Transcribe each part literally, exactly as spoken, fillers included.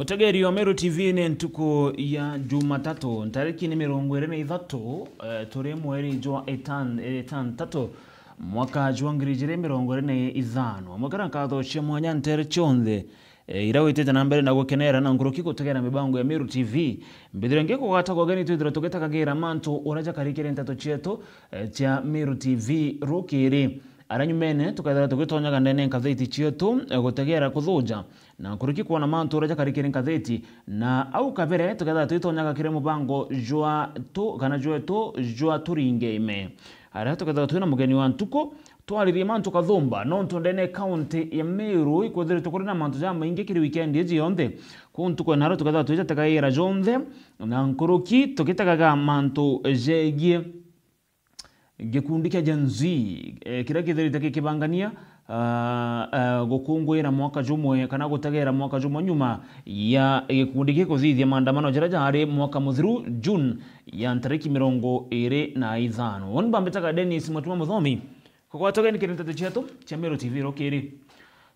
Utegeri wa Meru T V ni ntuku ya Jumatatu, ntariki ni mirongo iri na ithatu, eh, turi mweri jwa itan-, itantatu, mwaka jwa ngiri ijiri mirongo iri na ithano. Amwe kara nkatho cia mwanya ntere cionthe, eh, ira witite na mbere na gukenera na nkuruki gutegera mibango ya Meru T V. Mbithire ngikugata kwa ugeni twithire tugitagagira mantu uria jakarikire nteto cietu, eh, cia Meru T V rukiri. Ara nyumene, tukethira tugitonyaga ndene nkatheti cietu, eh, gutegera kuthuja na nkuruki kwona mantu uria jakarikire nkatheti, na au kabere tukethira twitonyaga kiri mubango jwa tu, kana jwetu jwa turinge ime. Aria tukethira twina mugeni wa ntuku, twaririe mantu kathumba, nontu ndene kaunti ya Meru ikwithiritwe kuri na mantu jamaingi kiri wikendi iji yonthe. Kuu ntuku ya naro tukethira twijategaira jonthe, na nkuruki tugitegaga mantu jegie gikundi kia Gen Z, eh, kiria kithirite gikibangania, ah, ah, gukunguira mwaka jumwe kana gutegera mwaka jumwe nyuma ya gikundi gikuthithia maandamano jaria jaari mwaka muthiru June ya ntariki mirongo iri na ithano. Woni bambitaga Dennis Mutuma Muthomi, kugwatageni kiri nteto cietu cia Meru T V rukiri.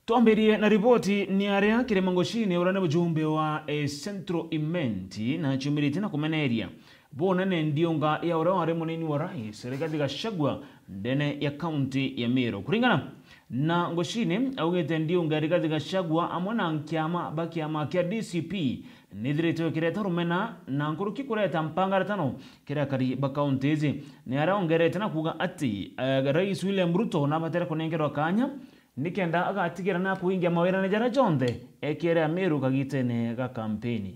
Twambirie na riboti ni aria Kirima Ngochini uria ni mujumbe wa, eh, Central Imenti na aciumiritie na kumeneria bunene ndiunga ya uria wari munini wa rais Rigathi Gachagua ndene ya kaunti ya Meru. Kuringana na Ngochini, augite ndiunga ya Rigathi Gachagua amwe na nkiama ba kiama kia D C P nithiritwe kireta rumena na nkuruki kureta mpangaratano kiri akari ba kaunti iji. Ni aria ongerete na kuuga ati, eh, Rais William Ruto nabatere kunenkerwa kanya nikenda agatigira na kuingia mawirane jaria jonthe ekere Ameru kagitene ga kampeni.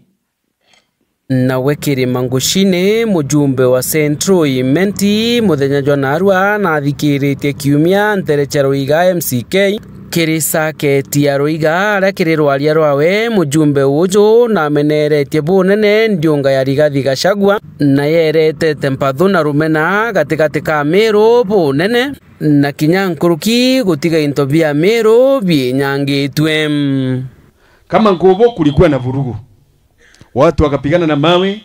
Nawe Kirima Nguchini, mujumbe wa Central Imenti, muthenya jwa narua nathikiritie kiumia ntere cia Ruiga M C K kiri saketi ya Ruiga, aria kiri rwaria rwawe mujumbe uju nameneretie bunene ndiunga ya Rigathi Gachagua, na yeretete mpathu na rumena gatigati ka Ameru bunene. Na kinya nkuruki gutiga into bia Ameru bienyangitwe. Kama Nkubu kulikuwa na vurugu, watu wakapigana na mawe,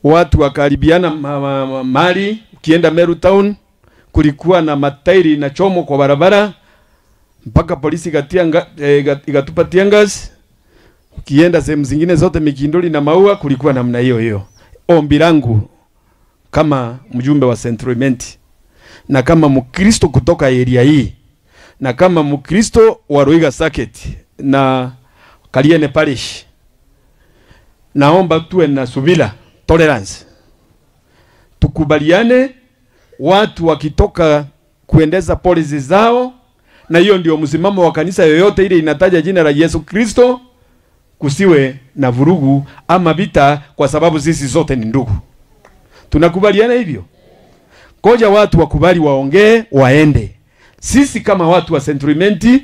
watu wakaharibiana ma, ma, ma, mali. Ukienda Meru town kulikuwa na matairi na chomo kwa barabara, mpaka polisi ikatia nga-, eh, iga-, ikatupa tear gas. Ukienda sehemu zingine zote, Mikinduri na Maua, kulikuwa namna hiyo hiyo. Ombi langu kama mjumbe wa Central Imenti na kama Mkristo kutoka area hii na kama Mkristo wa Ruiga Circuit na Kariene Parish, naomba tuwe na subira, tolerance, tukubaliane. Watu wakitoka kuendeza policy zao, na hiyo ndio msimamo wa kanisa yoyote ile inataja jina la Yesu Kristo, kusiwe na vurugu ama vita, kwa sababu sisi zote ni ndugu. Tunakubaliana hivyo? Ngoja watu wakubali, waongee, waende. Sisi kama watu wa Central Imenti,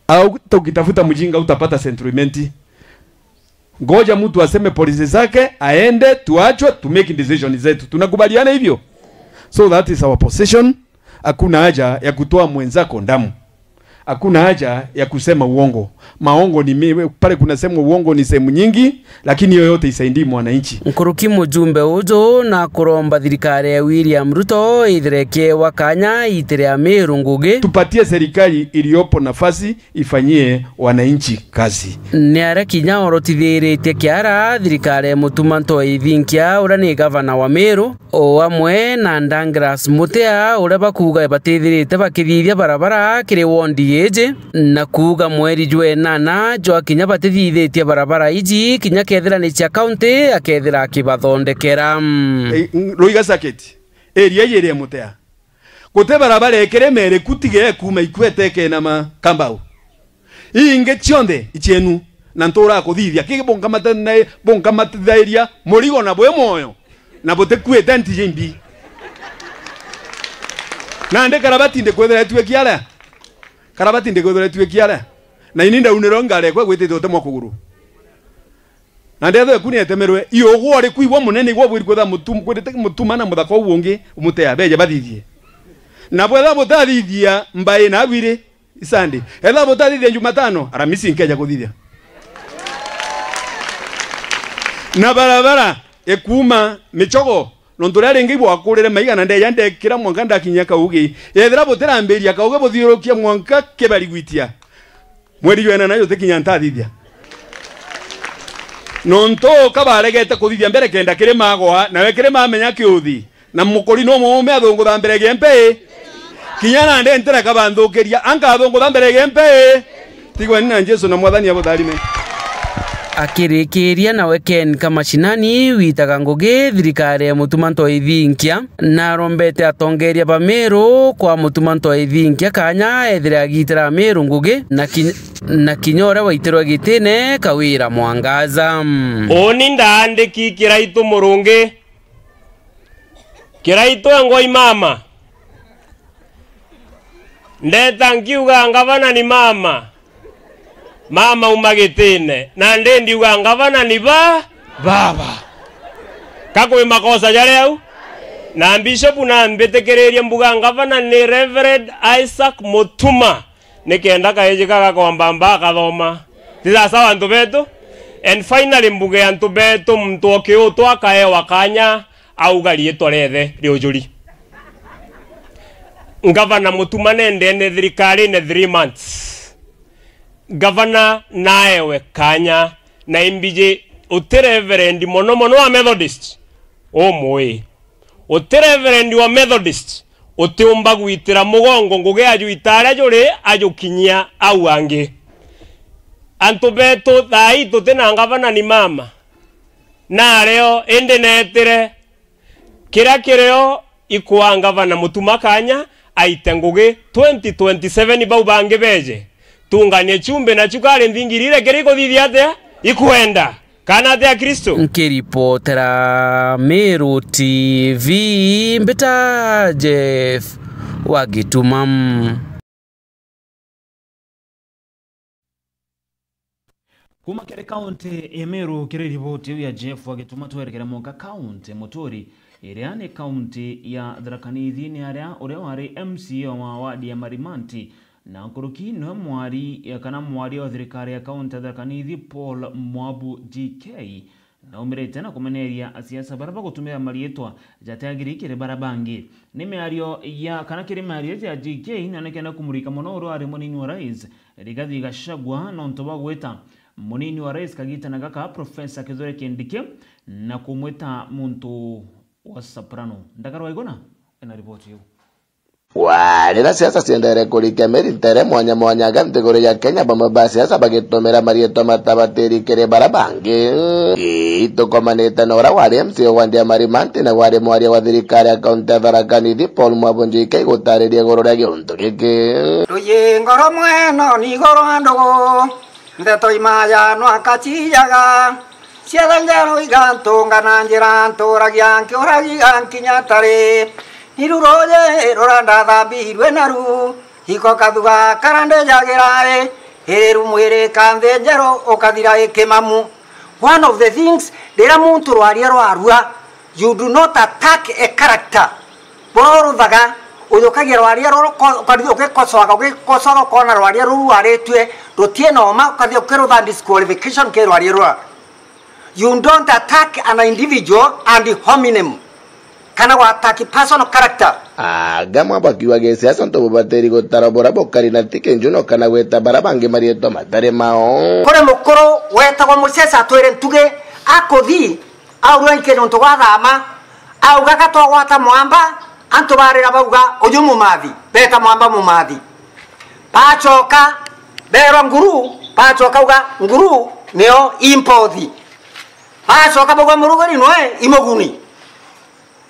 au hata ukitafuta mjinga utapata Central Imenti. Ngoja mtu aseme policy zake, aende, tuachwe, tu make decision zetu. Tunakubaliana hivyo? So that is our position. Hakuna haja ya kutoa mwenzako damu. Hakuna haja ya kusema uongo. Maongo ni mi-, pale kunasemwa uongo ni sehemu nyingi, lakini hiyo yote isaidii mwananchi. Nkuruki mujumbe uju na kuromba thirikari ya William Ruto ithire ikiewa kanya itire Ameru ngugi. Tupatie serikali iliyopo nafasi ifanyie wananchi kazi. Ni aria kinya orotithiritie kiara thirikari ya Mutuma Ntoi Thinkia, uria ni gavana wa Meru, o amwe na Douglas Mutea, uria bakuuga batithirite bakithithia barabara kiri wondi iji, na kuuga mweri jwa enana jwakinya batithithitie barabara iji, kinya kethira ni cia kaunti, akethira akibathondekera. Eh, Ruiga Circuit, area iji iri Mutea. Guti barabara ikiremere kutige kuuma ikwete kenama Kambau. Ii ingi cionthe icienu, na ntura kuthithia. Kiki bunkamata-, bunkamatithairia murigo na bwi mwoyo, na butikuite nti imbi. Nandi karabati ndikwithira ituiki aria. Karabati ndikwithira ituiki aria. Na ini ndaunirwa ngari ekwa gwitite utemwa kuguru. Na ndetho eku nietemerwe, iugwa uri kwigua munene igwa bwiri kwetha mutum-, kwendete Mutuma na muthaka uu ungi umutea, beje bathithie. Na bwetha butathithia mbai na agwiri, Isandi. Etha butathithia Jumatano, Aramisi nkeja kuthithia. Na barabara ikuuma Michogo, nontu ria ringi bwakurire maiga na ndeja ndekira mwanka ndakinyia Kaugi. Yethira butirambiria Kaugi buthiurukia mwanka Kibari gwitia. Mweri jwa enana jutikinya ntathithia. Nontu ka baregete kuthithia mbere kenda Kirima agwa, nawe Kirima amenya kiuthi. Na mukuri no muume athungutha mbere gia mpi? Kinya nandi ntireka banthukiria, ankathungutha mbere gia mpi? Tigweni na Jesu na Mwathani abutharime. Akirikiria nawe Ken Kamashinani witaga ngugi thirikari ya Mutuma Ntoithinkia, na arombete atongeria ba Meru kwa Mutuma Ntoithinkia kanya ethire agitira Meru ngugi na kinya, na kinya uria waitirwe gitine Kawira Mwangaza. Uni ndaandiki Kiraitu Murungi. Kiraitu engwa imama. Ndeta nkiuga ngavana ni mama. Mama uma gitine. Na ndi ndiuga ngavana ni ba-, baba. Ka kwi makosa jari au? Na Bishop na mbitikiririe mbuga ngavana ni Reverend Isaac Mutuma. Nikenda kaiji kagakomba mba akathoma. Ti sawa antu betu? And finally, mbuge antu betu, muntu o kiutu akaewa kanya auga riitwa riethe riujuri. Ngavana Mutuma nendene thirikarine three months. Ngavana naewe kanya na imbiji uti reverend mono mono wa Methodist. Umui. Uti reverend wa Methodist utiumba gwitira mugongo ngugi ya juita aria juri ajukinyia au angi. Antu betu thaa ii tuti na ngavana ni mama. Nario indi neetire kiria kirio ikwaa ngavana Mutuma kanya aite ngugi twenty twenty-seven bau bangi beje. Tunganie chumbi na chukari nthingiri iria kiri ikuthithia atia? Ikwenda. Kana atia Kristo? Nkiripotera Meru T V, mbita Jeff wa Gituma. Kuma kiri kaunti ya Meru, kiri riboti iu ya Jeff wa Gituma, twerekere mwanka kaunti ya Muturi, iria ni kaunti ya Tharaka Nithi, ni aria uria wari M C A wa wadi ya Marimanti, na nkuruki niwe mwari, kana mwaria wa thirikari ya kaunti ya Tharaka Nithi, Paul Mwabu G K, naumirite na kumeneria asiasa baria bagutumira mariitwa jatiagiri kiri baria bangi. Ni miario ya, kana kiri miario ya G K, na nikenda kumurika mono uria wari munini wa rais, Rigathi Gachagua, nontu bwa gwita munini wa rais kagitene gaka, Professor Kithure Kindiki, na kumwita muntu wa soprano. Ndakaro Waiguna ena riboti iu. Wa, riria siasa ciendere kurikia miri ntere mwanya mwanya ga nthiguru ya Kenya, bamwe ba siasa bagitumira mariitwa matabatiri kiri baria bangi. Ii, tukomanite na uria wari M C A wa wadi ya Marimanti na wari mwaria wa thirikari ya kaunti ya Tharaka Nithi, Paul Mwabu G K, gutariria iguru ria giuntu giki. Ruyingo rumwe no ni iguru andugu, ndeto imaya no akacijaga. Ciathe njeru igantunga na njira nturagia nkiuragia nkinya tari. Niru ruuji ruria ndathambirue naru, iko kathuga karia ndijagira i, iriru mwiri ka nthi njeru ukathira i kimamu. One of the things, riria muntu rwaria rwarua, you do not attack a character. Buria uruthaga, ujukagia rwaria ruru, ko-, ukathi ugikosoaga, ugikosoaga, ukona rwaria ruru rwaritue rutie na uma, ukathi ukirutha disqualification ki rwaria rura. You don't attack an individual ad hominem, kana wa attack personal character. Anga mwa bakiuga gisiasa ntu bubatiri gutara buria bukari na ti kinjuno kana gwita baria bangi mariitwa matari mao. Kuri mukuru wetagwa Mucesa atwire ntugi akuthi aurua iki nontu gwa thama, auga gatwagwata mwamba, antu barira bauga uju mumathi, beta mwamba mumathi. Bacoka berwa nguru, bacoka uga nguru nio impothi. Bacoka bauga murugari nwe imuguni.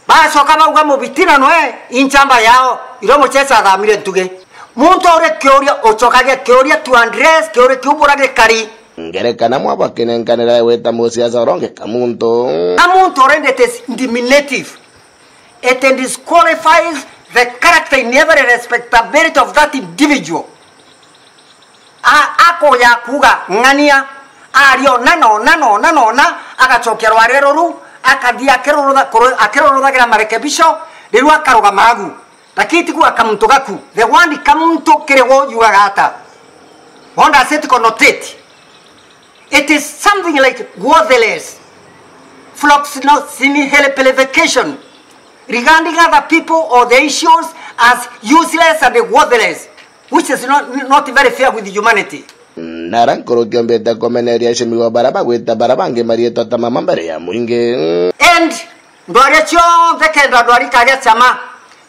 Bacoka bauga mubitina nwe inchamba yao, irio Mucesa athamire ntugi. Muntu uri kiuria ucokagia kiuria to address kiuria kiu buria gikari. Ngerekana mwa bakinenkanira gwita musiasa uronge ka muntu. A muntu already it is diminutive. It disqualifies the character in every respectability of that individual. A-, akuja kuuga ng'ania, aria ona na ona na ona na ona, agacokia rwaria ruru, akathi akirurutha-, kuru-, akiruruthagira marekebisho, riu akarugama agu. Lakini ti kuuga kamuntu gaku. The word kamuntu kiri wo yugaga ata? What does it connotate? It is something like worthless, floxinosinhelipidification, regarding other people or the issues as useless and worthless, which is not, not very fair with humanity. Mm, Na ara nkuruki ombite kumeneria acemi wa bara bagwita bara bangi mariitwa ta mama mbere ya mwingi. And ndwaria cionthe kenda ndwari ikagia ciama.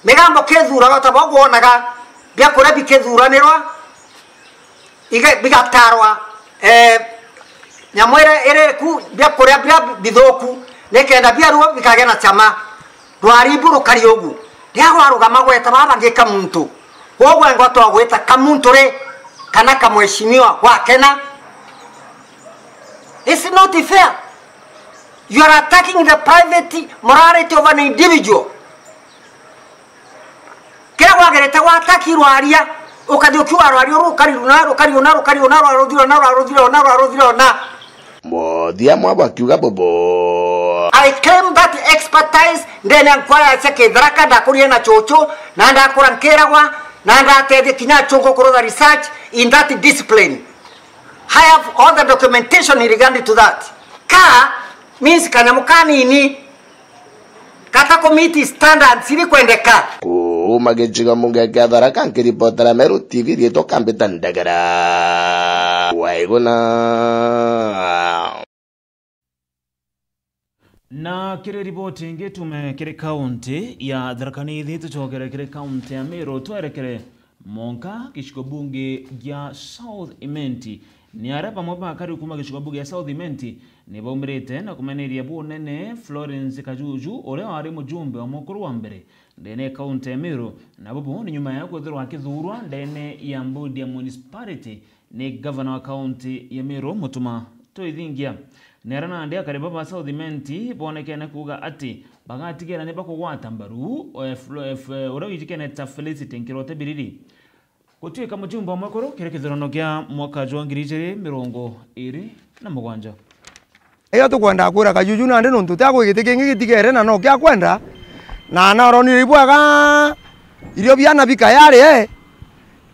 Migambo kithuragwa ta bo bwonaga biakuria bikithuranirwa, iga-, bigatarwa, eh, nyamu iria iri ku, biakuria biria bithuku, nikenda biarua bikagia na ciama. Rwaribu rukari ugu. Riria gwarugama gweta baba bangi ka muntu. Gwe gwengwa twagwita ka muntu ri, kana ka mheshimiwa gwakena. It's not fair. You are attacking the private morality of an individual. Kiria gwagirite gwataki rwaria, ukathi ukiuga rwaria uru rukari runa, rukari una, rukari una, rwa ruthiro na, rwa ruthiro na, rwa ruthiro na. Muthia mwa bakiuga bubu. I claim that expertise ndene ya nkwaya cia Kitharaka, ndakurire na chuchu, na ndakura nkiragwa, na ndatethia kinya achungu kurutha research in that discipline. I have all the documentation in regard to that. Ka means kanyamu kanini, kata ku meet standards iri kwendeka. Kuuma gicigo mbunge kia Tharaka, nkiripotera Meru T V, riitwa Kambita Ndagara. Waiguna. Na kiri riboti ingi tume kiri kaunti ya Tharaka Nithi, tucokere kiri kaunti ya Meru, twerekere monka gicigo bunge gia South Imenti. Ni aria bamwe bakari kuuma gicigo bunge gia South Imenti ni baumirite na kumeneria bunene Florence Kajuju, uria wari mujumbe wa mwekuru wa mbere ndene ya kaunti ya Meru, na bubu ni nyuma ya kwithirwa akithuurwa ndene ya board ya municipality ni gavana wa kaunti ya Meru, Mutuma Toithingia. Ni aria nandi akari baba South Imenti bonekene kuuga ati bagatigera ni bakugwata mbaru, eh, Flo-, eh, F-, eh, uria wijikene ta Felicity Nkirote Biriri. Gutuika mujumbe wa mwekuru kiri kithurano kia mwaka jwa ngiri ijiri mirongo iri na mugwanja. Irio tukwenda kwira Kajuju nandi nontu tiakwi giti kingi gitigere na no kia kwenda, na naronire ibwega irio biana bikaya ari, eh,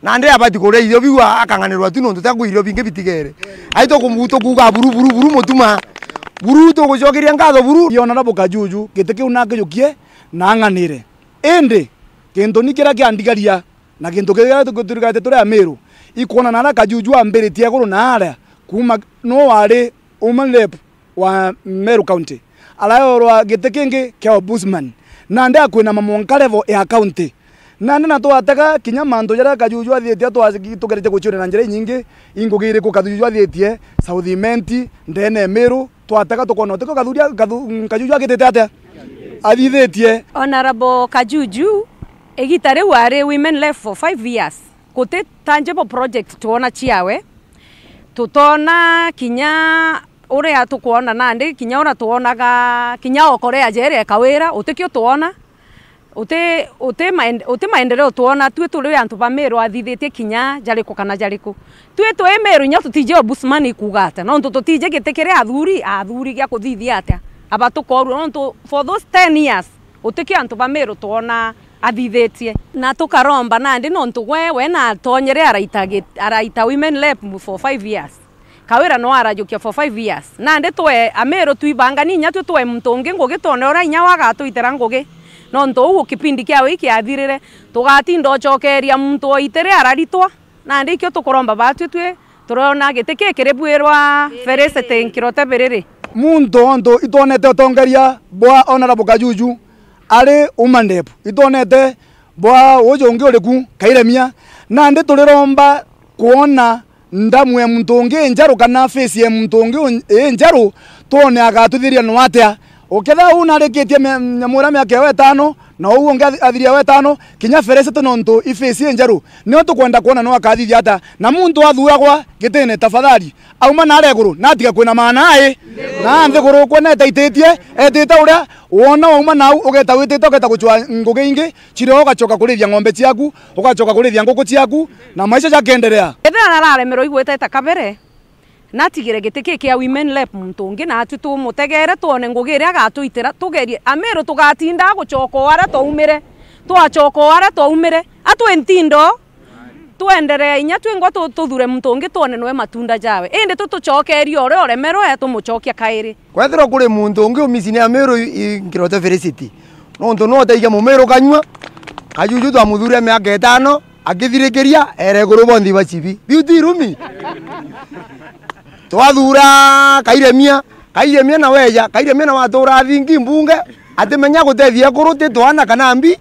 nandi abati kuria irio biu a-, akang'anirwa tu nontu tiakwi irio bingi bitigere. Ai tuku-, tukuuga buru, buru, buru Mutuma. Buru tugucokeria nkatho buru. Iona na bukajuju giti kiu nakijukie na ang'anire. Indi kintu ni kiria kiandigaria Na gintu kiria tu-, turigate turi Amiru, ikwona naria Kajuju ambiritie iguru naaria, kuuma no wari woman rep wa Meru County, araeorwa giti kingi kia ombudsman, nandi akwinama mwanka level ya county. Nandi na twatega kinya mantu jaria Kajuju athitie, twa-, tugeretie guciuria na njira inyingi, i ngugi iriku Kajuju athitie South Imenti, ndene Meru, twatega tukona utiko Kathuria, Kathu-, Kajuju agitite atia? Athithitie. Honorable Kajuju, igita riu ari women rep for five years. Guti tangible project twona ciawe. Tutona kinya uria tukwona nandi, kinya uria twonaga, kinya okorea jere kawira, utikio twona. Uti, uti maend-, uti maendeleo twona, tui turi antu ba Meru athithitie kinya jariku kana jariku. Tui twi Meru inya tutiji ombudsman ikuuga atia, nontu tutiji giti kiria athuri, athuri gia kuthithia atia, aba tukorua, nontu for those ten years, utikio antu ba Meru twona athithitie. Na tukaromba nandi nontu gwe, we na atonyere araita git-, araita women rep for five years. Kawira no arajukia for five years. Nandi twe Amiru twibangani inya tui twe muntu ungi ngugi twone uria inya we agatuitira ngugi. Nontu uu kipindi kiawe ikiathirire, tugatinda ucokeria muntu oitire araritwa. Nandi ikio tukuromba batwi twi turona giti kii kiribwirwa Felicity Nkirote Biriri. Muntu ontu itwonete utongeria bwa Honorable Kajuju ari woman rep. Itwonete bwa uju ungi uriku Kairemia. Nandi turiromba kwona ndamu ya muntu ungi injeru kana face ya muntu ungi un-, injeru, twone agatuthiria no atia. Ukethira uu narikitie me-, nyamu iria miaka ewe itano, na uu ungi athi-, athiria ewe itano, kinya Felicity nontu i face injeru. Nio tukwenda kwona no akathithia atia. Na muntu athuuragwa gitine, tafadhali, auma naria iguru, natige kwina maana ai. Na nthiguru ukwe netaitĩtie, etĩte uria, wona wauma nau, ugeta witĩte, ugeta gucwa ngugi ingi, cirio ugacoka kurithia ng'ombe ciaku, ugacoka kurithia nguku ciaku, na maisha jakaendelea. Ethira nararemerwa igweta ita kabere, natigire giti kii kia women rep muntu ungi, natwi tumutegere, twone ngugi iria agatuitira, tugerie. Amiru tugatinda gucoka o aria twaumire, twacoka o aria twaumire, atwi ntindo, twenderee inya twingwa tu-, tuthure muntu ungi, twone nwe matunda jawe. Indi tu tucokerie uria uremerwe, tumucokia kairi. Kwethirwa kuri muntu ungi umicini ya Miru i, i Nkirote Felicity. Nontu no utaikia Mumiru kanyua, Kajuju twamuthuurire miaka itano, Akithirikiria, ere iguru bonthe ibacibi. Biu ti irumi? Twathura Kairemia, Kairemia na weja, Kairemia na watura athingi mbunge, atimenya gutethia ekuru ti twana kana mbi.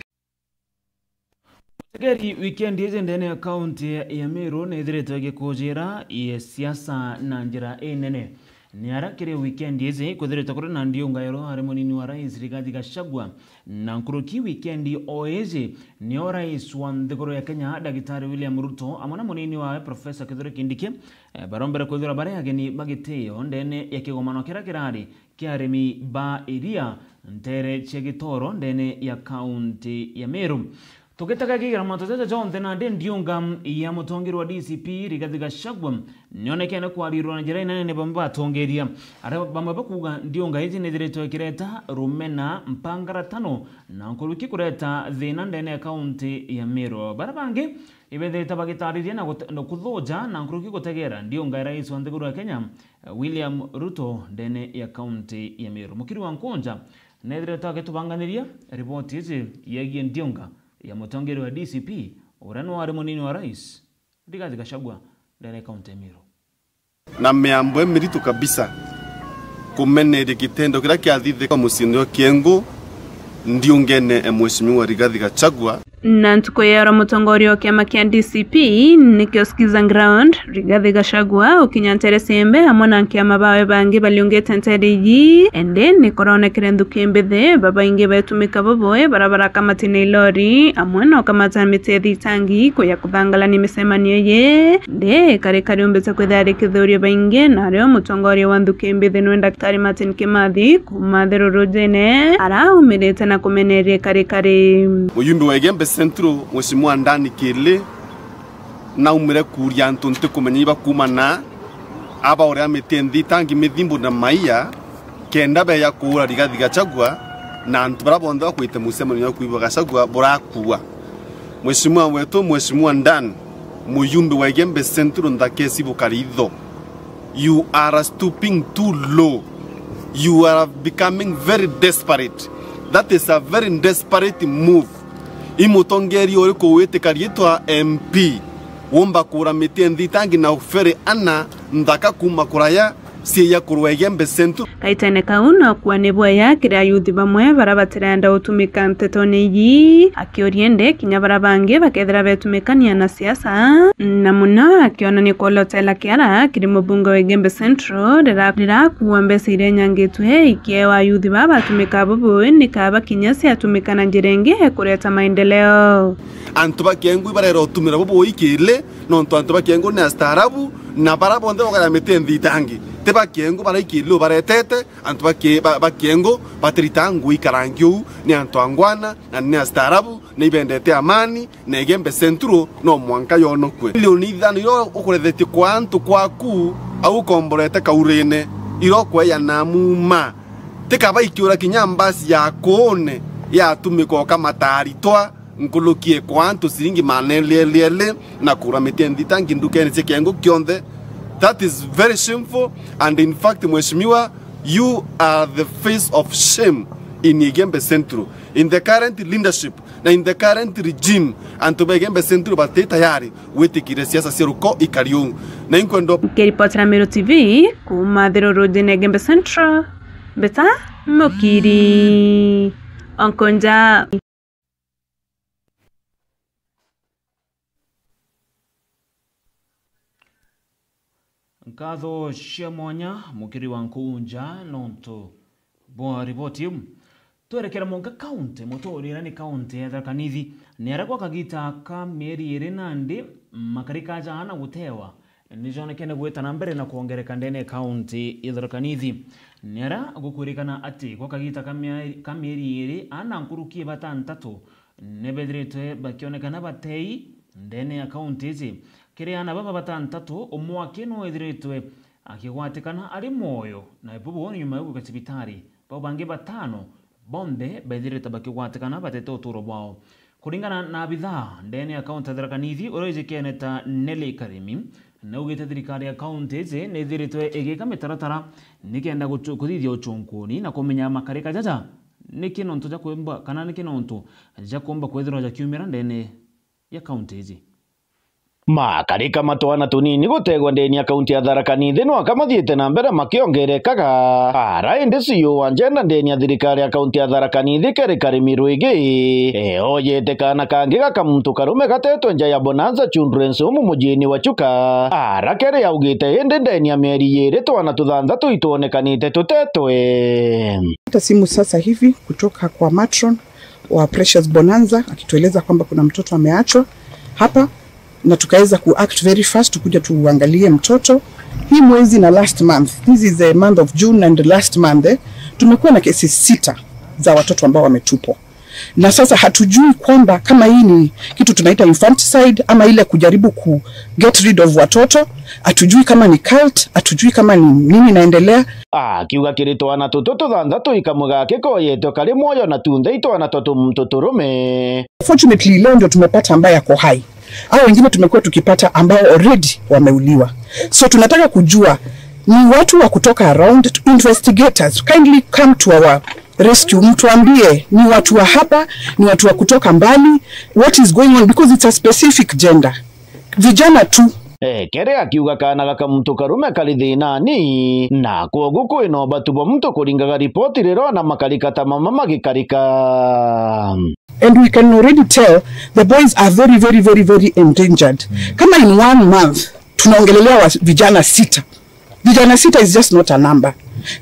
Mutegeri, wikendi iji ndene ya kaunti ya Meru niithiritwe igikujira ya siasa na njira inene. Ni ara kiri wikendi iji kwithiritwe kuri na ndiunga ya uru ari munini wa rais Rigathi Gachagua, na nkuruki wikendi o iji nio rais wa nthiguru ya Kenya Dagitari William Ruto amwe na munini wawe Professor Kithure Kindiki, eh, barombere kwithirwa bari ageni ba gitio ndene ya kigomano kiria kirari kia arimi ba iria ntere cia Gitoro ndene ya kaunti ya Meru. Tugitega kigera mantu jaja jonthe, nandi ndiunga ya mutongeria wa D C P Rigathi Gachagua nionekene kwarirwa na njira inene ni bamwe batongeria aria bamwe bakuuga ndiunga iji nithiritwe ikireta rumena, mpangaratano na nkuruki kureta thina ndene ya kaunti ya Meru. Baria bangi ibethirite bagitariria na gute-, na kuthuja na nkuruki gutegera ndiunga ya rais wa nthiguru ya Kenya, William Ruto ndene ya kaunti ya Meru. Mukiri wa Nkunja nethirite agitubanganiria riboti iji yegie ndiunga ya mutongeria wa D C P uria niwe wari munini wa rais Rigathi Gachagua ndene ya kaunti ya Meru. Na miambo imiritu kabisa kumeneria gitendo kiria kiathithika muciini jwa Kiengu ndiungene ya Mheshimiwa Rigathi Gachagua. Na ntuku ya ira mutongoria wa kiama kia D C P nikio Skiza Ground, Rigathi Gachagua ukinya ntere cia Igembe amwe na nkiama bawe bangi bariungite ntere iji, indi nikuronekere nthuki mbithi, babaingi betumika bubui baria barakamati na ilori amwe na ukamata miti ya thitangi kuya kuthangalania micemanio iji. Ndi kari kariumbite kwithira ari kithurio baingi, nario mutongoria wa nthuki mbithi niwe Daktari Martin Kimathi kuuma Thirurujine araumirite na kumeneria kari kari. Muyumbi wa Igembe Central, Mheshimiwa Dan Kili, naumire kuuria antu ntikumenya ibakuuma na aba uria miti nthitangi mithimbu na maiya, kenda beya kuura Rigathi Gachagua, na antu baria bonthe bakwite mucemanio jwa kuigua Gachagua burakua. Mheshimiwa wetu, Mheshimiwa Dan, muyumbi wa Igembe Central, nthakesi bukaritho. You are stooping too low. You are becoming very desperate. That is a very desperate move. I mutongeria uriku witika riitwa M P wumba kuura miti nthitangi na ufere ana nthaka kuuma kuraya cieya kurwa Igembe Central? Kaitene kau no kuua ni bwaya kiri ayuthi bamwe baria batirenda utumika ntetone iji, akiuria indi kinya baria bangi bakethira betumikania na siasa, na muno akionania kuolotela kiara kiri mubunge wa Igembe Central rira-, rirakuua mbeca iria inyangitwe ikiewa ayuthi baa batumika bubui, ni kaba kinya ciatumika na njira ingi kureta maendeleo. Antu ba Kiengu ibarera utumira bubui kili, nontu antu ba Kiengu ni astaarabu, na baria bonthe bokaria miti nthitangi ti ba Kiengu, baria ikili ubaretete. Antu ba Ki-, ba, ba Kiengu batiritaga ngui ikarangi uu, ni antu angwana na ni astaarabu, na ibendete amani, na Igembe Central no mwanka yonokue. Milioni ithano iria ukurethetie kwa antu kwaku au ukomborete Kaurine, iria ukweya na muma, tikaba ikiura kinya mbasi ya kuune yatumika ukamata aritwa nkuruki kwa antu ciringi maana eli, eli, eli, na kura miti nthitangi ndukene cia Kiengu kionthe. That is very shameful, and in fact, Mheshimiwa, you are the face of shame in Igembe Central. In the current leadership na in the current regime, antu ba Igembe Central bati tayari gwitikiria siasa cia ruko ikari uu. Na inkwenda Nkiripotera Meru T V kuuma Thirurujine Igembe Central, Mbita Mukiri. Onkonja. Nkatho cia mwanya, mukiri wa Nkunja, nontu bwa riboti iu. Twerekera mwanka kaunti muturire ni kaunti ya Tharaka Nithi. Ni aria gwa kagita ka mieri iri nandi makarika jaana gutewa nijonekene gwita na mbere na kwongereka ndene ya kaunti ya Tharaka Nithi. Ni aria gukwirikana ati gwa kagita ka mieri, ka mieri iri, aana nkuruki batantatu nibethiritwe bakionekana batei ndene ya kaunti iji. Kiri aana baba batantatu, umwe aki no ethiritwe akigwatikana ari mwoyo, na bubu ni nyuma ya guka cibitari. Bau bangi batano bonthe bethirite bakigwatikana batete uturo bwao. Kuringana na abithaa ndene ya kaunti ya Tharaka Nithi uria ujikene ta Nelly Karimi, naugite thirikari ya kaunti iji nithiritwe igika mitaratara nikenda guchu-, kuthithia uchunkuni na kumenya makarika jaja niki nontu ja kuumba, kana niki nontu ja kuumba kwithirwa jakiumira ndene ya kaunti iji. Makarika ma twana tunini gutegwa ndeni ya kaunti ya Tharaka Nithi nwaka mathiite na mbere makiongerekaga. Ara indi C E O wa njenda ndeni ya thirikari ya kaunti ya Tharaka Nithi Keri Karimi Rwigi, e, oyete kaana kangi gaka muntu karume gatetwe nja ya Bonanza Children's Home mujini wa Chuka. Ara Keri augite indi ndeni ya mieri iiri twana tuthanthatu itwonekanite tutetwe. Hata simu sasa hivi kutoka kwa matron wa Precious Bonanza akitueleza kwamba kuna mtoto ameachwa hapa, na tukaweza ku act very fast, tukuja tuangalie mtoto. Hii mwezi na last month, this is the month of June and last month, eh, tumekuwa na cases sita za watoto ambao wametupwa, na sasa hatujui kwamba kama hii ni kitu tunaita infanticide ama ile kujaribu ku get rid of watoto. Hatujui kama ni cult, hatujui kama ni nini inaendelea. Akiuga kiri twana tutu tuthanthatu ikamwe gake koyetwe kari mwoyo na tunthe itwana twa tumuntu turume. Fortunately, leo ndio tumepata ambaye ako hai. Hao wengine tumekuwa tukipata ambao already wameuliwa. So tunataka kujua ni watu wa kutoka around, investigators, kindly come to our rescue. Mtuambie ni watu wa hapa, ni watu wa kutoka mbali, what is going on, because it's a specific gender. Vijana tu. E, Keri akiuga kaana gaka muntu karume kari thinani, na kwogu kwina ubatu bwa muntu kuringaga ripoti riria ona makarika ta mama magikarika. And we can already tell the boys are very, very, very, very endangered. Kama in one month tunaongelelea wa vijana sita. Vijana sita is just not a number.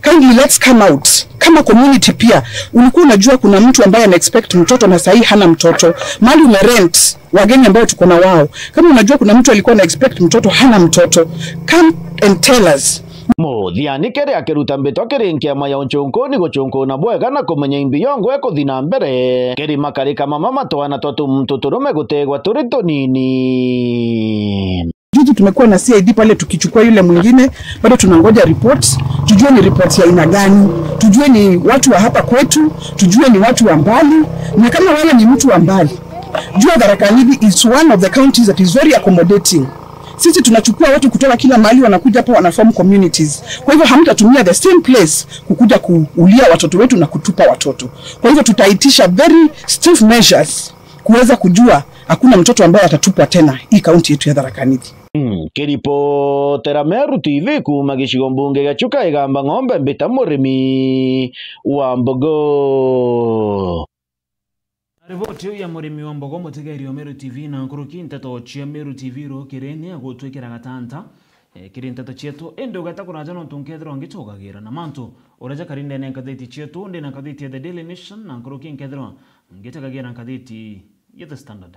Kindly, let's come out. Kama community pia, ulikuwa unajua kuna mtu ambaye ana expect mtoto na sahii hana mtoto, mali umerent, wageni ambao tuko na wao, kama unajua kuna mtu alikuwa ana expect mtoto hana mtoto, come and tell us. Muthiani Keri akiruta mbitwa kiri nkiama ya uchunkuni guchunkuna bwega na kumenya imbi yongwe kuthi na mbere. Keri makarika mama ma twana twa tumuntu turume gutegwa turi tunini. Juzi tumekuwa na C I D pale tukichukua yule mwingine, bado tunangoja report, tujue ni report ya aina gani, tujue ni watu wa hapa kwetu, tujue ni watu wa mbali. Na kama wewe ni mtu wa mbali, jua Tharaka Nithi is one of the counties that is very accommodating. Sisi tunachukua watu kutoka kila mahali, wanakuja hapa, wana form communities. Kwa hivyo hamtatumia the same place kukuja kuulia watoto wetu na kutupa watoto. Kwa hivyo tutaitisha very stiff measures kuweza kujua hakuna mtoto ambaye atatupwa tena hii kaunti yetu ya Tharaka Nithi. Mm, kiripotera Meru T V kuuma gicigo mbunge gia Chuka Igamba Ng'ombe, mbita Murimi wa Mbogo. Riboti iu ya Murimi wa Mbogo, mutegeeri wa Meru T V na nkuruki nteto cia Meru T V rukiri ni agutwikira gatanta, eh, kiri nteto cietu, indi ugeta kuraja nontu nkethirwa ngicogagira na mantu ureja kari ndene ngathiti cietu, ndi na ngathiti ya The Daily Nation na nkuruki nkethirwa ngitegagira ngathiti ya The Standard.